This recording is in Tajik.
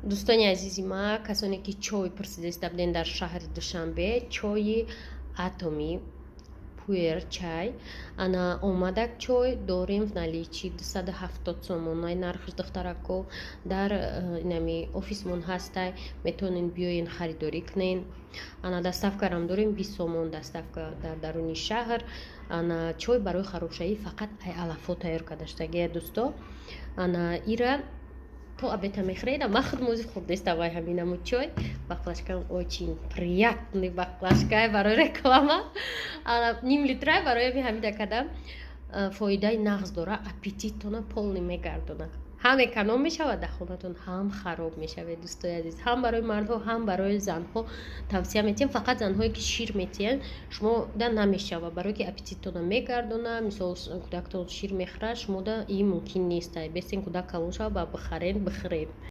Дӯстони азизи ма, касоне ки чой пурсидаиста буден, дар шаҳри Душанбе чойи Атоми пуэр чай ана омадак. Чой дорем в наличии, 270 сомонай нархш. Духтарако, дар инами офисмон ҳастай, метавонен биёен, харидорӣ кунен. Ана доставкарам дорем, 20 сомон доставка дар даруни шаҳр. Ана чой барои харобшавӣ фақат ай алафҳо тайёр карда шудагия, дӯсто. Ана ира то обета мехӯред. Ма худ мози хӯрдеста вай ҳаминаму чой. Баклажкам очень приятный баклажкай барои реклама. Ним литрай барои ҳамида кардам. Фоидаи нағз дора, аппетитона полный мегардона, ҳам эконом мешавад дар хонатон, ҳам хароб мешавед. Дӯстои азиз, ҳам барои мардҳо, ҳам барои занҳо тавсия метиҳем. Фақат занҳое ки шир метиҳанд, шумо да намешавад, барое ки аппетитона мегардона. Мисол, кӯдактон шир мехӯрад, шумо да и мумкин нест. Бесен кӯдак калон шавад, ба бихарен, бихӯред.